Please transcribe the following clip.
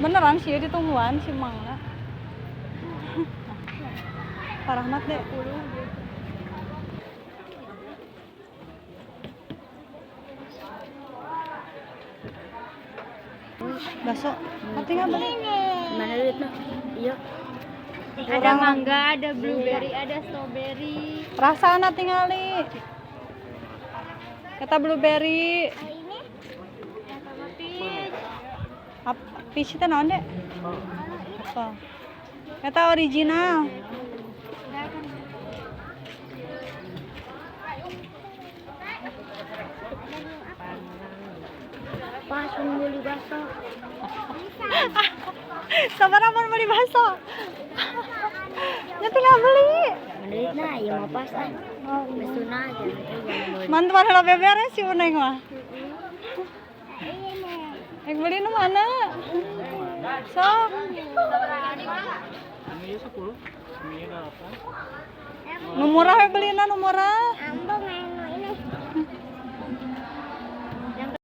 Beneran sih ditungguan si Mangga. Pak Rahmat deh. Bakso, nanti nggak beli? Mana duitnya? Iya. Ada mangga, ada blueberry, ada strawberry. Rasana tingali. Kata blueberry. Sama peach. Peach itu naon deh? Apa? Kata original. Pas mau beli bakso. Sabar amun beli bakso. Ya tinggal beli. Mana duitnya? Ya mau pas ah. Besuna aja. Mantuan heula beberes si Uneng mah. Yang beli nu mana? Sok. Ini 10, ini 8. Nu murah we belina nu murah.